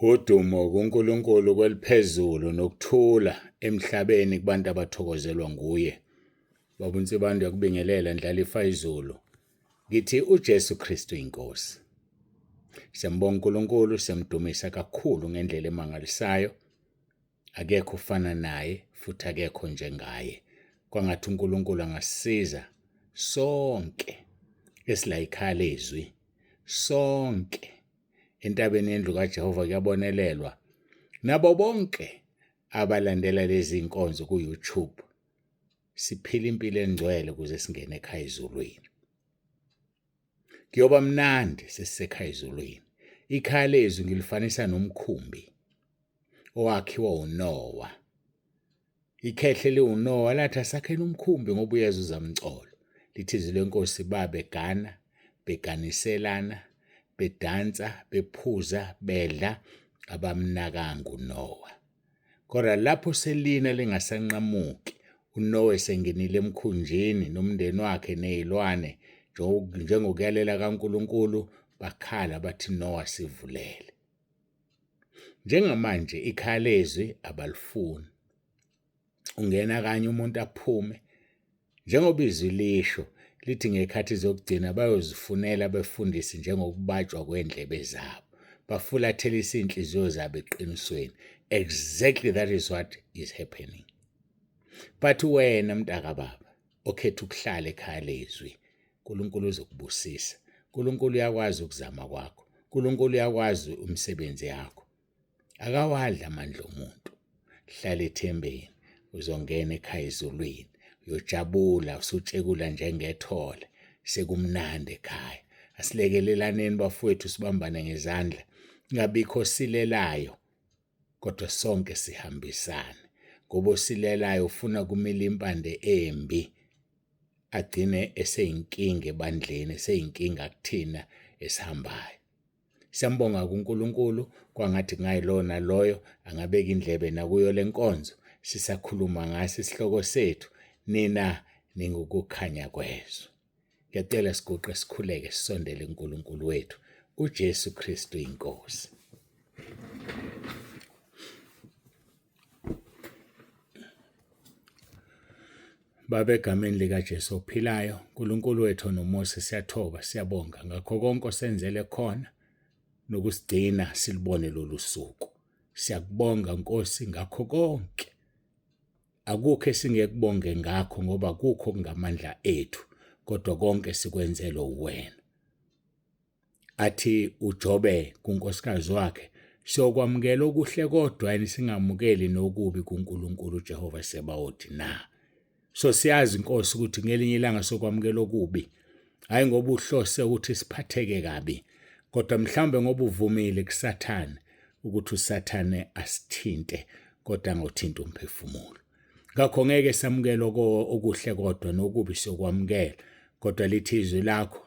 Udumo kuNkulunkulu kweliphezulu nokuthula emhlabeni kubantu abathokozelwa nguye. Baba uNsibande uyakubingelela Ndlalifa izulu. Ngithi uJesu Kristu inkosi. Siyambonga uNkulunkulu, siyamdumisa kakhulu ngendlela emangalisayo. Akekho ofana naye futhi akekho njengaye. Kwangathi uNkulunkulu angasisiza sonke esila ikhaya lezwi sonke entabeni yendlu kaJehova kuyabonelelwa nabo bonke abalandela lezi nkonzo ku-YouTube siphila impilo engcwele ukuze singene ekhaya ezulwini. Kuyoba mnandi sesisekhaya ezulwini. Ikhaya lezwi ngilifanisa nomkhumbi owakhiwa uNowa. Ikhehle liwuNowa lathi asakheni umkhumbi ngoba uyeza uzamcolo. Lithi izwi lenkosi babegana, beganiselana, bedansa, bephuza, bedla, abamnakanga uNowa. Kodwa lapho selina lingasanqamuki, uNowa esengenile emkhunjini nomndeni wakhe nezilwane njengokuyalela kaNkulunkulu, bakhala bathi Nowa sivulele. Njengamanje ikhaya lezwi abalifuni. Ungena kanye umuntu aphume. Njengoba izwi lisho, lithi ngekhathi zokugcina bayozifunela abefundisi njengokubatshwa kwendlebe zabo. Bafulathelise iy'nhliziyo zabo eqinisweni. Exactly that is what is happening. But wena mntakababa okhetha ukuhlala ekhaya lezwi, uNkulunkulu uzokubusisa. uNkulunkulu uyakwazi ukuzama kwakho. uNkulunkulu uyakwazi umsebenzi yakho. Akawadli amandla omuntu. Hlala ethembeni, uzongena ekhaya ezulwini. Uyojabula usutshekula njengethole. Sekumnandi ekhaya. Asilekelelанeni bafowethu sibambane ngezandla. Kungabikho osilelayo kodwa sonke sihambisane. Ngoba osilelayo ufuna kumila impande embi agcine eseyinkinga ebandleni, eseyinkinga kuthina esihambayo. Siyambonga kuNkulunkulu kwangathi kungayilona loyo angabeka indlebe nakuyo le nkonzo sisakhuluma ngaso isihloko sethu nina ningukukhanya kwezwe. Ngiyacela siguqe sikhuleke sisondele kuNkulunkulu wethu uJesu Kristu inkosi. Baba egameni likaJesu ophilayo, uNkulunkulu wethu onomusa siyathoba, siyabonga ngakho konke osenzele khona nokusigcina silubone lolu suku. Siyakubonga Nkosi ngakho konke. Akukho esingekubonge ngakho ngoba akukho okungamandla ethu, kodwa konke sikwenzelwe uwena. Athi uJobe kunkosikazi wakhe, siyokwamukela okuhle kodwa yini singamukeli nokubi kuNkulunkulu uJehova Sebawoti na? So siyazi Nkosi ukuthi ngelinye ilanga sokwamukela okubi, hayi ngoba uhlose ukuthi siphatheke kabi, kodwa mhlawumbe ngoba uvumile kuSathane ukuthi uSathane asithinte kodwa angothinta umphefumulo. Ngakho ngeke samukele okuhle kodwa nokubi siyokwamukela, kodwa lithi izwi lakho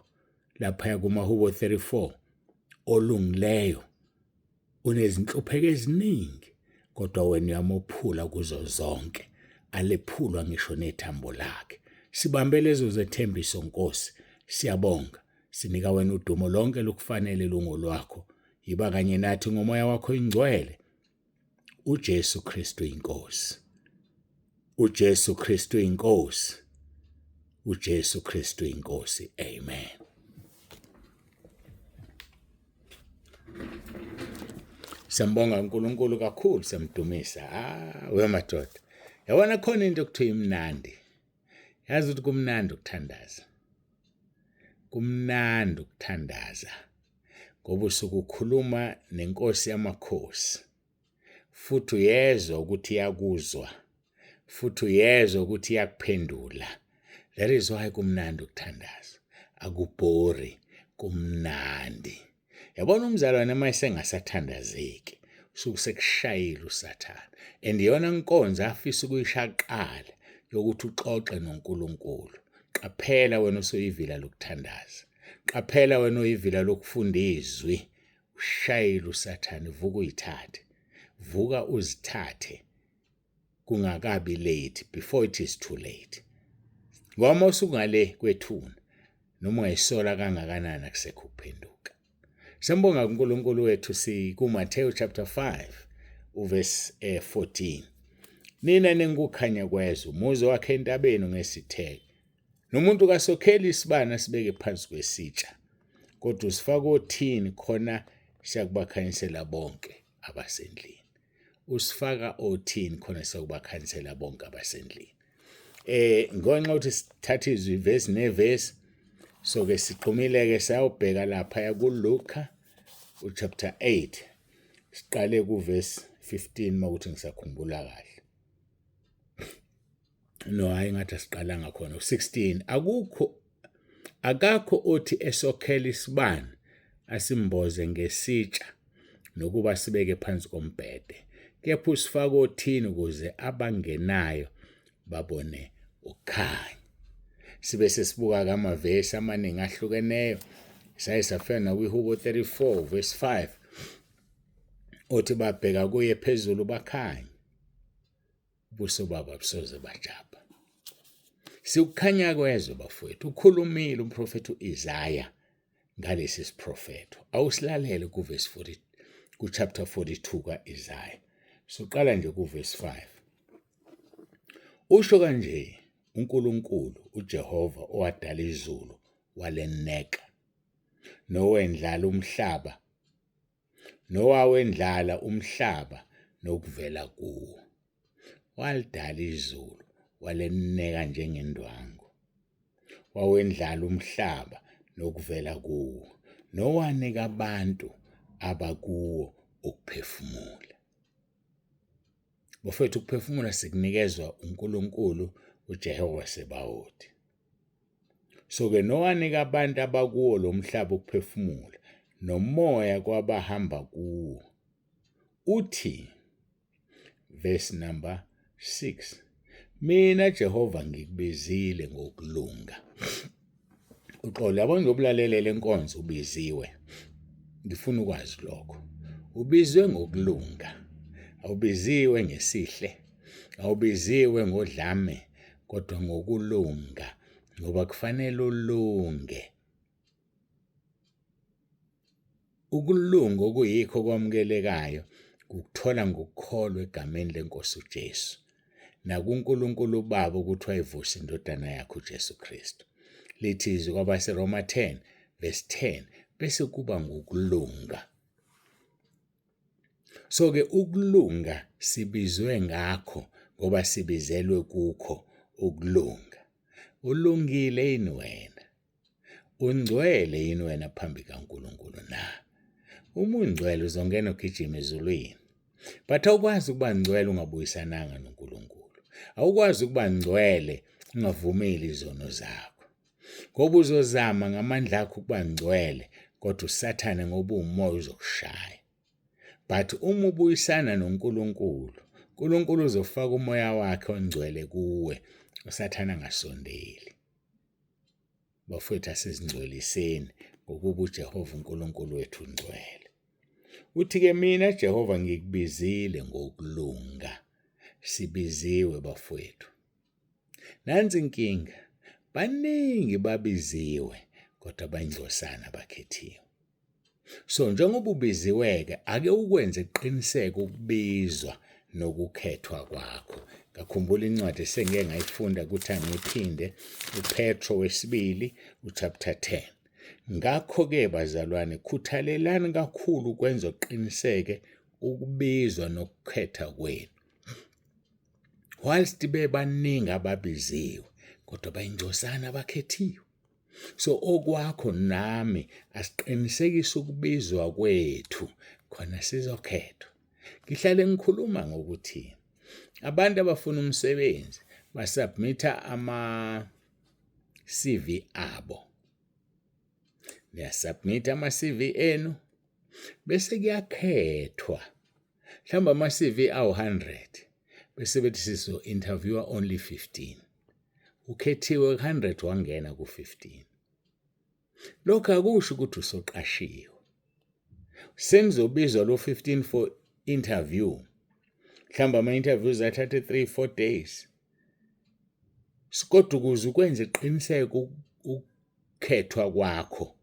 laphaya kumaHubo 34 olungileyo unezinhlupheko eziningi kodwa wena uyamophula kuzo zonke alephulwa ngisho nethambo lakhe sibambe lezo zethembiso Nkosi siyabonga sinika wena udumo lonke lokufanele lungolwakho yiba kanye nathi ngomoya wakho ingcwele uJesu Kristu inkosi uJesu Kristu inkosi uJesu Kristu inkosi amen. Siyambonga uNkulunkulu kakhulu siyamdumisa. Ah we madoda. Yabona khona into okuthiwa imnandi. Yazi ukuthi kumnandi ukuthandaza. Kumnandi ukuthandaza ngoba usuke ukhuluma nenkosi yamakhosi futhi uyezwa ukuthi iyakuzwa futhi uyezwa ukuthi iyakuphendula. That is why kumnandi ukuthandaza. Akubhori, kumnandi. Yabona umzalwane uma esengasathandazeki usuke sekushayile uSathane and iyona nkonzo afisa ukuyishaqala yokuthi uxoxe noNkulunkulu. Qaphela wena osuyivila lokuthandaza. Qaphela wena oyivila lokufunda izwi. Ushayile uSathane, vuka uyithathe. Vuka uzithathe kungakabi late before it is too late. Ngoba uma usungale kwethuna noma ungayisola kangakanani akusekho ukuphenduka. Siyambonga uNkulunkulu wethu sikuMathewu chapter 5 uverse 14. Nina ningukukhanya kwezwe, umuzi wakhe entabeni ungesitheke. Nomuntu kasokheli isibani asibeke phansi kwesitsha, kodwa usifaka othini khona siyakubakhanyisela bonke abasendlini. Usifaka othini khona siyakubakhanyisela bonke abasendlini. Ngenxa yokuthi sithatha izwi ivesi nevesi, so ke siqhumile ke sayobheka lapha kuLuka uchapter 8, siqale kuverse 15 makuthi ngisakhumbula kahle. No, hayi, ngathi asiqalanga khona u16. Akukho, akakho othi esokhela isibani asimboze ngesitsha nokuba sibeke phansi kombhede, kepha usifaka othini ukuze abangenayo babone ukukhanya. Sibe sesibuka amavesi amaningi ahlukeneyo, saye safika nakwiHubo 34 verse 5 othi babheka kuye phezulu bakhanya, ubuso babo abusoze bajabha. Sikukhanya kwezwe bafowethu. Ukhulumile umprofethi uIsaya ngalesi siprofetho. Awusilalele kuverse 40, kuchapter 42 kaIsaya. Soqala nje kuverse 5. Usho kanje uNkulunkulu uJehova owadala izulu waleneka, nowendlala umhlaba, nowawendlala umhlaba nokuvela kuwo. Walidala izulu waleneka njengendwangu, wawendlala umhlaba nokuvela kuwo, nowanika abantu abakuwo ukuphefumula. Bafethu, ukuphefumula sikunikezwa uNkulunkulu uJehova Sebawoti. So ke nowanika abantu abakuwo lo mhlaba ukuphefumula nomoya kwabahamba kuwo. Uthi verse number 6, mina Jehova ngikubizile ngokulunga. Uxolo, yabona nje ubulalele lenkonzo ubiziwe. Ngifuna ukwazi lokho. Ubizwe ngokulunga. Awubiziwe ngesihle. Awubiziwe ngodlame, kodwa ngokulunga, ngoba kufanele ulunge. Ukulunga okuyikho kwamukelekayo ukuthola ngokukholwa egameni lenkosi uJesu nakuNkulunkulu uBaba ukuthi wayivusa indodana yakhe uJesu Kristu. Lithi izwi kwabaseRoma 10 verse 10, bese kuba ngukulunga. So ke ukulunga sibizwe ngakho ngoba sibizelwe kukho ukulunga. Ulungile yini wena? Ungcwele yini wena phambi kaNkulunkulu na? Uma ungcwele uzongena ugijima ezulwini. But awukwazi ukuba ngcwele ungabuyisananga noNkulunkulu. Awukwazi ukuba ngcwele ungavumeli izono zakho. Ngoba uzozama ngamandla akho ukuba ngcwele, kodwa uSathane ngoba uwumoya uzokushaya. But uma ubuyisana noNkulunkulu, uNkulunkulu uzofaka umoya wakhe ongcwele kuwe, uSathane angasondeli. Bafowethu, asizingcweliseni ngokuba uJehova uNkulunkulu wethu ungcwele. Uthi-ke mina Jehova ngikubizile ngokulunga. Sibiziwe bafowethu. Nansi inkinga, baningi babiziwe kodwa bayingcosana abakhethiwe. So njengoba ubiziwe-ke, ake ukwenze kuqiniseke ukubizwa nokukhethwa kwakho. Ngakhumbula incwadi esengike ngayifunda ukuthi angiyiphinde, uPetro wesibili uchapter 10. Ngakho-ke bazalwane, khuthalelani kakhulu ukwenza kuqiniseke ukubizwa nokukhetha kwenu. Whilst bebaningi ababiziwe, kodwa bayingcosana abakhethiwe. So okwakho nami asiqinisekise ukubizwa kwethu khona sizokhethwa. Ngihlale ngikhuluma ngokuthi abantu abafuna umsebenzi basubmitha ama CV abo. Niyasubmit ama CV enu bese kuyakhethwa. Mhlawumbe ama CV awu-100 bese bethi sizo interviewer only 15. Ukhethiwe ku-100 wangena ku-15. Lokho akusho ukuthi usoqashiwe. Senizobizwa lo 15 for interview. Mhlawumbe ama-interviews athathe 3 4 days. Kodwa ukuze ukwenze qiniseke ukukhethwa kwakho,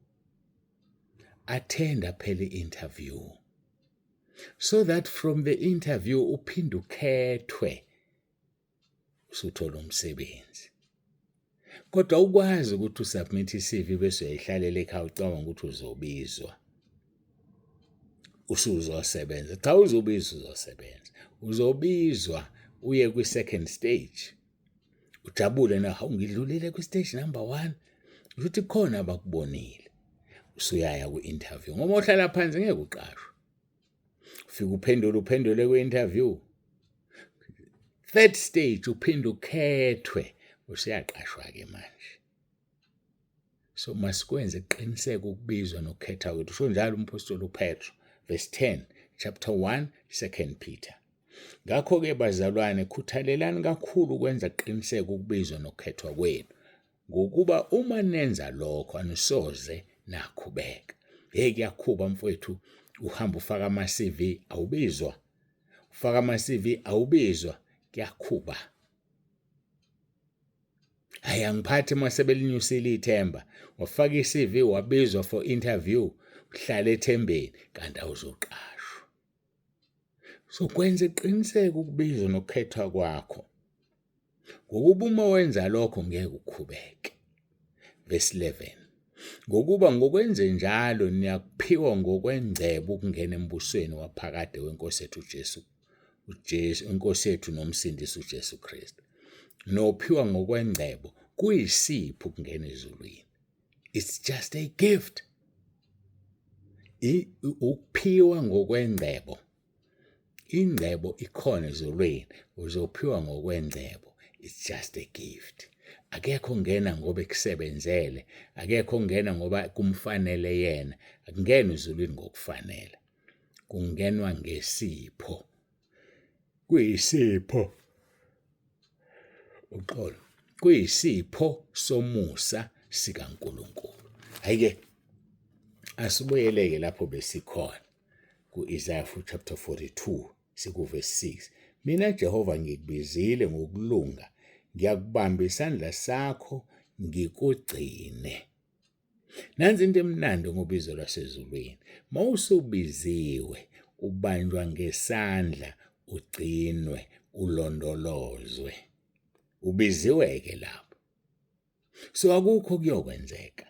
Attenda phela i-interview, so that from the interview uphinde ukhethwe, usuthola umsebenzi. Kodwa ukwazi ukuthi usubmit i-CV bese uyayihlalela ekhaya, ucabanga ukuthi uzobizwa, usuzosebenza. Cha, uzobizwa, uzosebenza, uzobizwa uye kwi-second stage, ujabule na, hawu, ngidlulile kwi-stage number 1, ukuthi khona abakubonile. Usuyaya kwi-interview, ngoba uhlala phansi ngeke uqashwe. Ufike uphendule, uphendule kwi-interview, third stage, uphinde ukhethwe, usuyaqashwa-ke manje. So masikwenze kuqiniseke ukubizwa nokukhetha kwethu. Usho njalo umpostoli uPetro, verse 10, chapter 1, 2 Peter. Ngakho-ke bazalwane, khuthalelani kakhulu ukwenza kuqiniseke ukubizwa nokukhethwa kwenu, ngokuba uma nenza lokho anisoze nakhubeka. Hey, kuyakhuba mfowethu, uhamba ufaka ama-CV awubizwa, ufaka ama-CV awubizwa, kuyakhuba. Hayi, angiphathi uma sebelinyusile ithemba, wafaka i-CV, wabizwa for interview, uhlala ethembeni kanti awuzoqashwa. So kwenze qiniseke ukubizwa nokukhethwa kwakho, ngokuba uma wenza lokho ngeke ukhubeke. Verse 11, ngokuba ngokwenze njalo niyakuphiwa ngokwengcebo ukungena embusweni waphakade wenkosi yethu uJesu, uJesu inkosi yethu nomsindisi uJesu Kristu. Nophiwa ngokwengcebo kuyisipho ukungena ezulwini. It's just a gift, ukuphiwa ngokwengcebo. Ingcebo ikhona ezulwini, uzophiwa ngokwengcebo. It's just a gift. Akekho ongena ngoba ekusebenzele, akekho ongena ngoba kumfanele yena. Akungena ezulwini ngokufanele, kungenwa ngesipho, kuyisipho, uxolo, kuyisipho somusa sikaNkuluNkulu. Hayike, asibuyeleke lapho besikhona ku-Isaiah chapter 42, sikuvesi 6. Mina Jehova ngikubizile ngokulunga, ngiyakubamba isandla sakho ngikugcine. Nansi into emnandi ngobizo lwasezulwini. Mawusubiziwe, ubanjwa ngesandla, ugcinwe, ulondolozwe. Ubiziwe-ke lapho. So akukho kuyokwenzeka.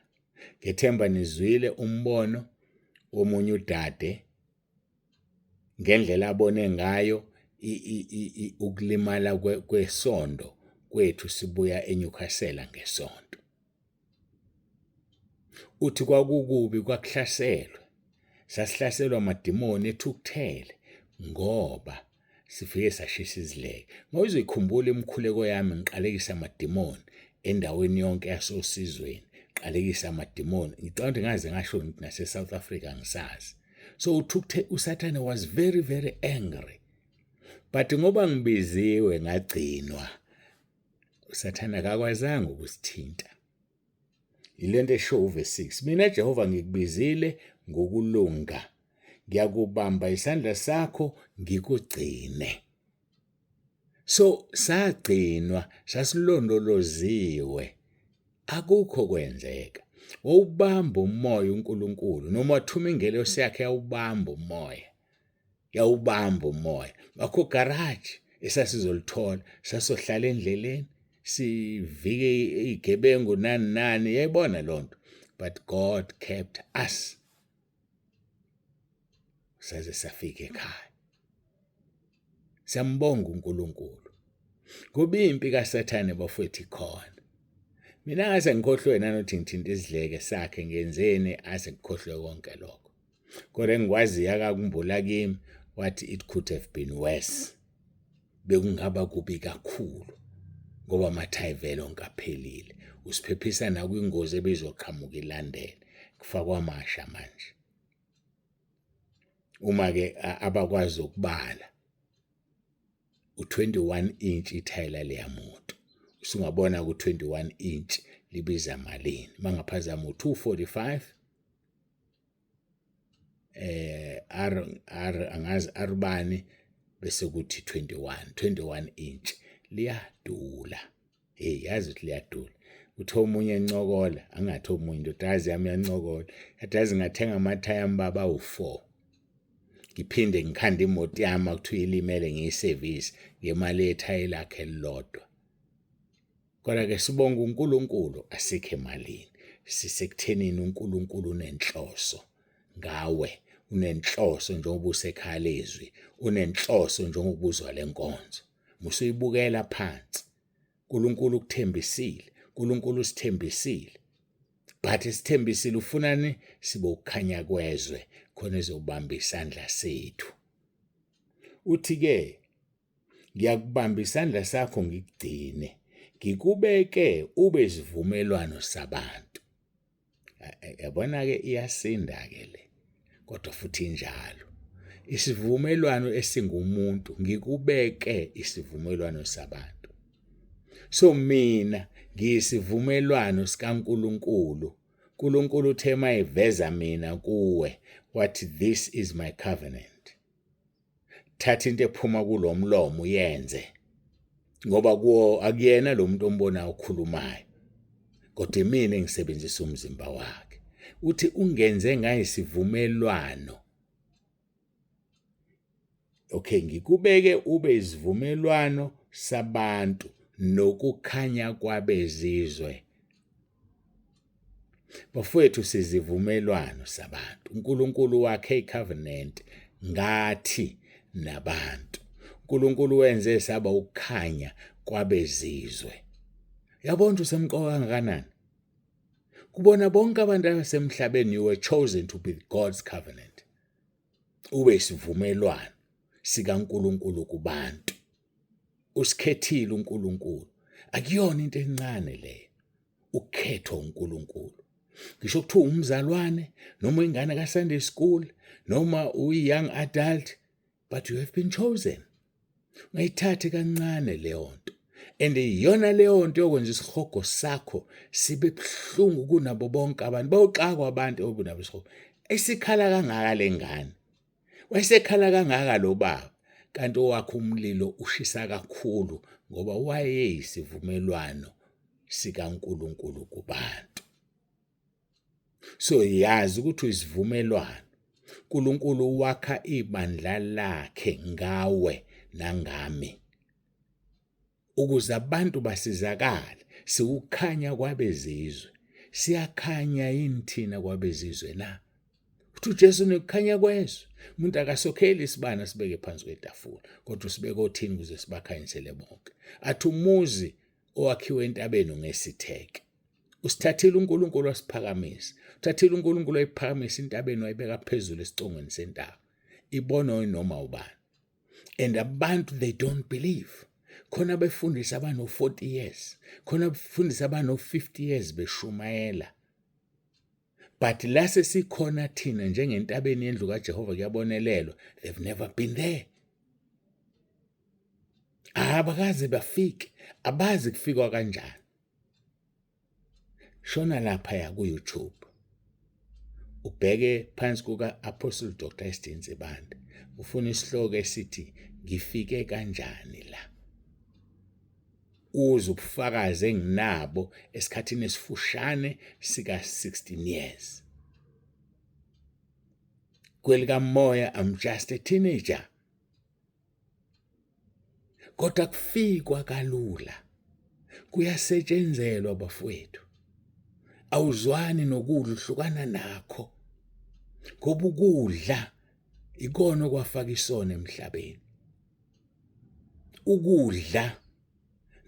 Ngethemba nizwile umbono womunye udade ngendlela abone ngayo ukulimala kwesondo kwethu sibuya eNewcastle ngesonto. Uthi kwakukubi, kwakuhlaselwe, sasihlaselwa amadimoni ethukuthele ngoba sifike sashisa izileke. Mawuzoyikhumbula imikhuleko yami, ngiqalekisa amadimoni endaweni yonke yasosizweni, qalekisa amadimoni. Ngicabanga ukuthi ngaze ngasho ngithi nase South Africa ngisazi. So uthukuthe uSathane was very very angry. But ngoba ngibiziwe ngagcinwa, uSathane akakwazanga ukusithinta. Ilento esho uverse 6. Mina Jehova ngikubizile ngokulunga, ngiyakubamba isandla sakho ngikugcine. So sagcinwa, sasilondoloziwe, akukho kwenzeka. Wawubamba umoya uNkulunkulu, noma wathuma ingelosi yakhe yawubamba umoya, yawubamba umoya. Ngakho garage esasizolithola, sasohlala endleleni sivike igebengu nani nani, yayibona lonto. But God kept us saze safika ekhaya. Siyambonga uNkulunkulu ngoba impi kaSathane bafowethu ikhona. Mina ngase ngikhohlwe nanothi ngithinta isidleke sakhe ngenzeni, ase ngikhohlwe konke lokho. Kodwa engikwaziyo akakumbula kimi, wathi it could have been worse, bekungaba kubi kakhulu ngoba amathayi vele onke aphelile. Usiphephisa nakwingozi ebizoqhamuka ilandele, kufakwa amasha manje. Uma ke abakwazi ukubala, u21 inch ithayela leyamoto, usungabona ku21 inch libiza malini. Mangaphazama u245 R R angazi R bani, bese kuthi 21 inch liyadula. Hey, yazi ukuthi liyadula. Uthe omunye encokola, angathi omunye, indodakazi yami yancokola, yathi yazi ngathenga amathayi ami baba awu-4, ngiphinde ngikhande imoto yami akuthiwa ilimele ngiyisevisi ngemali yethayi lakhe elilodwa. Kodwa-ke sibonga uNkulunkulu, asikho emalini, sisekuthenini uNkulunkulu unenhloso ngawe, unenhloso njengoba usekhaya lezwi, unenhloso njengoba uzwa le nkonzo. Musuyibukela phansi. uNkulunkulu ukuthembisile, uNkulunkulu usithembisile. But isithembisile ufunani sibe ukukhanya kwezwe khona ezobamba isandla sethu. Uthi ke ngiyakubamba isandla sakho ngikugcine, ngikubeke ube isivumelwano sabantu. Yabona-ke iyasinda-ke le, kodwa futhi injalo. Isivumelwano esingumuntu, ngikubeke isivumelwano sabantu. So mina ngiyisivumelwano sikaNkulunkulu. uNkulunkulu uthe mayiveza mina kuwe, wathi this is my covenant. Thatha into ephuma kulomlomo uyenze, ngoba kuwo akuyena lo muntu ombonayo okhulumayo, kodwa imina engisebenzisa umzimba wakhe. Uthi ungenze ngayisivumelwano. Okay, ngikubeke ube isivumelwano sabantu nokukhanya kwabezizwe. Bafowethu, sizivumelwano sabantu. uNkulunkulu wakhe icovenant ngathi nabantu. uNkulunkulu wenze saba ukukhanya kwabezizwe. Yabona ukuthi usemqoka kangakanani? Kubona bonke abantu abasemhlabeni, you were chosen to be God's covenant. Ube isivumelwano sikaNkulunkulu kubantu. Usikhethile uNkulunkulu. Akuyona into encane leyo, ukukhethwa uNkulunkulu. Ngisho kuthiwa umzalwane noma ingane ka-Sunday school noma uyi-young adult, but you have been chosen. Ungayithathi kancane leyo nto. And iyona leyo nto yokwenza isihogo sakho sibe buhlungu kunabo bonke abantu. Bawuxakwa abantu obunabo isihogo. Esikhala kangaka lengane. Wayesekhala kangaka lo baba, kanti owakhe umlilo ushisa kakhulu ngoba wayeyisivumelwano sikaNkulunkulu kubantu. So yazi ukuthi uyisivumelwano. uNkulunkulu wakha ibandla lakhe ngawe nangami, ukuze abantu basizakale. Siwukhanya kwabezizwe. Siyakhanya yini thina kwabezizwe na? Uthi uJesu nekukhanya kwezwe. Umuntu akasokheli isibani asibeke phansi kwetafula, kodwa usibeke othini ukuze sibakhanyisele bonke. Athi umuzi owakhiwe entabeni ungesitheke. Usithathile uNkulunkulu wasiphakamisa. Uthathile uNkulunkulu wayiphakamisa entabeni, wayibeka phezulu esicongweni sentaba. Ibonwe noma ubani. And abantu, they don't believe. Khona befundisa abano 40 years, khona befundisa abano 50 years beshumayela. But la sesikhona thina njengentabeni yendlu kaJehova kuyabonelelwa, they've never been there. Abakaze bafike, abazi kufikwa kanjani. Shona lapha ya ku YouTube, ubheke phansi kuka Apostle Dr. SD Nsibande, ufuna isihloko esithi ngifike kanjani la, uze ubufakazi enginabo esikhathini esifushane sika 16 years kwelikamoya. I'm just a teenager, kodwa kufikwa kalula, kuyasetshenzelwa bafowethu. Awuzwani nokudla, uhlukana nakho, ngoba ukudla ikona okwafaka isono emhlabeni. Ukudla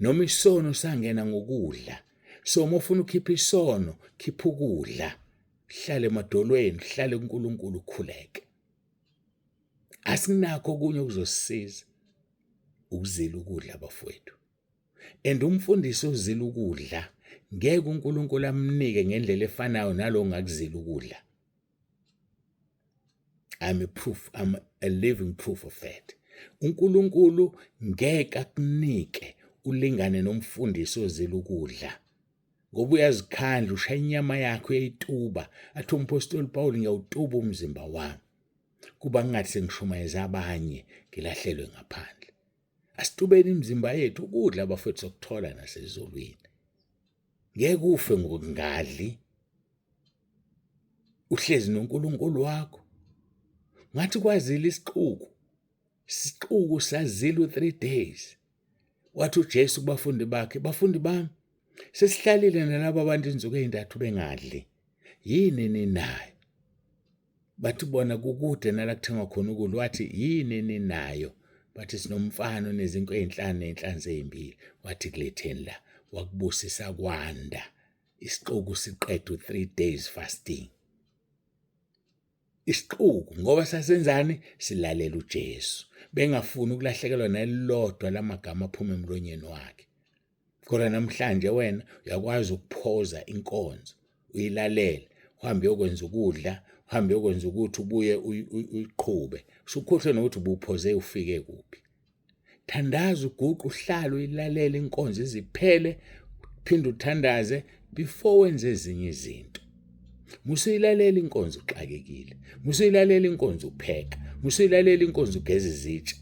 noma isono sangena ngokudla. So uma ufuna ukhipha isono, khipha ukudla, hlale emadolweni, hlale kuNkulunkulu, ukhuleke. Asinakho okunye okuzosisiza, ukuzila ukudla bafowethu. And umfundisi ozila ukudla ngeke uNkulunkulu amnike ngendlela efanayo nalo ongakuzila ukudla. I'm a proof, I'm a living proof of that. uNkulunkulu ngeke akunike ulingane nomfundisi ozila ukudla, ngoba uyazikhandla, ushaya inyama yakho, uyayituba. Athi umpostoli Paul, ngiyawutuba umzimba wami kuba ngingathi sengishumayeza abanye ngilahlelwe ngaphandle. Asitubeni imizimba yethu. Ukudla bafethu sokuthola nasezulwini. Ngeke ufe ngokungadli. Uhlezi noNkulunkulu wakho. Ngathi kwazile isixuku. Isixuku sazila u-3 days. Wathi uJesu kubafundi bakhe, bafundi bami, sesihlalile nalaba bantu insuku ezintathu bengadli. Yini ninayo? Bathi bona kukude nala kuthengwa khona ukudla. Wathi yini ninayo? Bathi sinomfana onezinkwa ezinhlanu nezinhlanzi ezimbili. Wathi kuletheni la. Wakubusisa kwanda. Isixuku siqeda u-3 days fasting. Isixuku ngoba sasenzani? Silalela uJesu. Bengafuni ukulahlekelwa nelilodwa lamagama aphuma emlonyeni wakhe. Kodwa namhlanje wena uyakwazi ukuphoza inkonzo, uyilalele, uhambe uyokwenza ukudla, uhambe uyokwenza ukuthi ubuye uyiqhube. Usukhohlwe nokuthi ubuphoze ufike kuphi. Thandaza, uguqe, uhlale uyilalele inkonzo iziphele, uphinde uthandaze before wenze ezinye izinto. Musuyilalela inkonzo uxakekile, musuyilalela inkonzo upheka, musuyilalela inkonzo ugeza izitsha,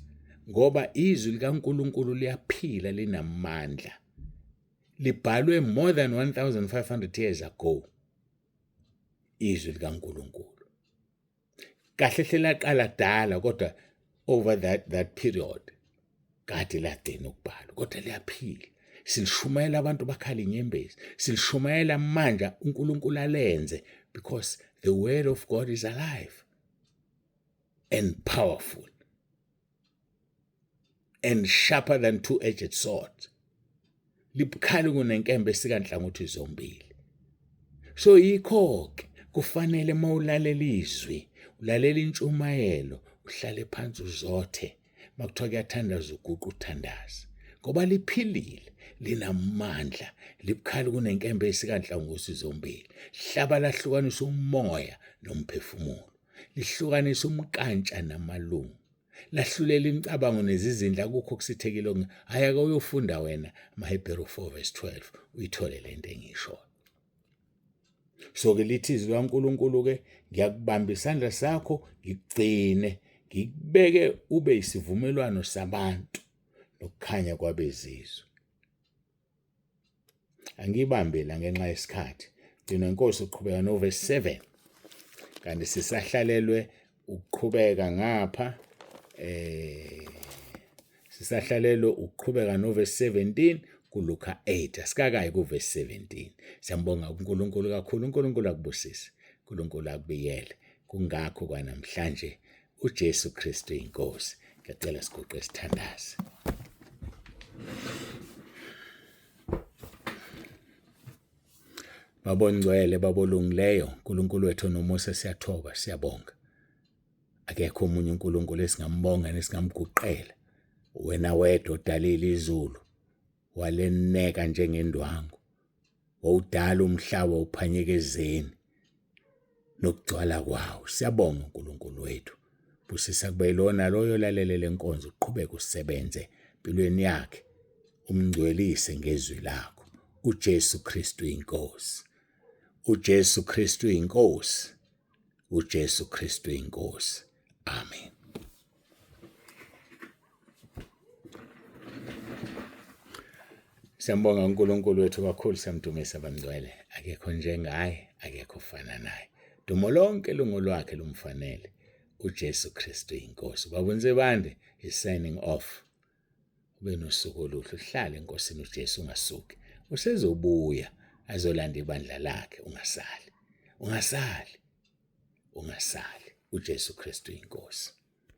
ngoba izwi likaNkulunkulu liyaphila, linamandla. Libhalwe more than 1500 years ago izwi likaNkulunkulu. Kahle hle laqala kudala, kodwa over that period kade lagcina ukubhalwa, kodwa liyaphila. Silishumayela abantu bakhala inyembezi, silishumayela manje uNkulunkulu alenze, because the word of God is alive and powerful and sharper than two-edged sword. Libukhali kunenkemba esika nhlangothi zombili. So yikho ke kufanele mawulalela izwi, ulalela intshumayelo, uhlale phansi uzothe. Makuthiwa kuyathandaza uguqa uthandaze, ngoba liphilile, linamandla, libukhali kunenkemba esika nhlangothi zombili. Hlaba lahlukanisa umoya nomphefumulo, lihlukanisa umkantsha namalungu, lahlulela imicabango nezizindla, akukho kusithekile. Hhayi, ake uyofunda wena amaHebheru 4 verse 12 uyithole lento engishoyo. So ke lithi izwi likaNkulunkulu ke, ngiyakubamba isandla sakho ngikugcine, ngikubeke ube isivumelwano sabantu nokukhanya kwabezizwe. Angiyibambe la ngenxa yesikhathi. Gcina inkosi uqhubeka no verse 7. Kanti sisahlalelwe ukuqhubeka ngapha, sisahlalelwe ukuqhubeka no verse 17 kuLuka 8. Asikakayi ku verse 17. Siyambonga uNkulunkulu kakhulu. uNkulunkulu akubusise, uNkulunkulu akubiyele. Kungakho kwanamhlanje uJesu Kristu inkosi. Ngiyacela siguqe sithandaze. Babongcwele, babolungileyo, uNkulunkulu wethu nomusa, siyathoba, siyabonga. Akekho omunye uNkulunkulu esingambonga nesingamguqela. Wena wedwa odalile izulu, waleneka njengendwangu, wawudala umhlaba uphanyeka ezeni nokugcwala kwawo. Siyabonga uNkulunkulu wethu. Busisa kube lona loyo olalele lenkonzo, uqhubeke usebenze empilweni yakhe, umngcwelise ngezwi lakho. uJesu Kristu inkosi. uJesu Kristu inkosi. uJesu Kristu inkosi. Amen. Siyambonga uNkulunkulu wethu kakhulu, siyamdumisa bangcwele. Akekho njengaye, akekho ofana naye. Dumo lonke lungolwakhe lumfanele. uJesu Kristu inkosi. Baba uNsibande is signing off. Ube nosuku oluhle, uhlale enkosini uJesu, ungasuki. Usezobuya azolanda ibandla lakhe, ungasali. Ungasali. Ungasali. uJesu Kristu inkosi.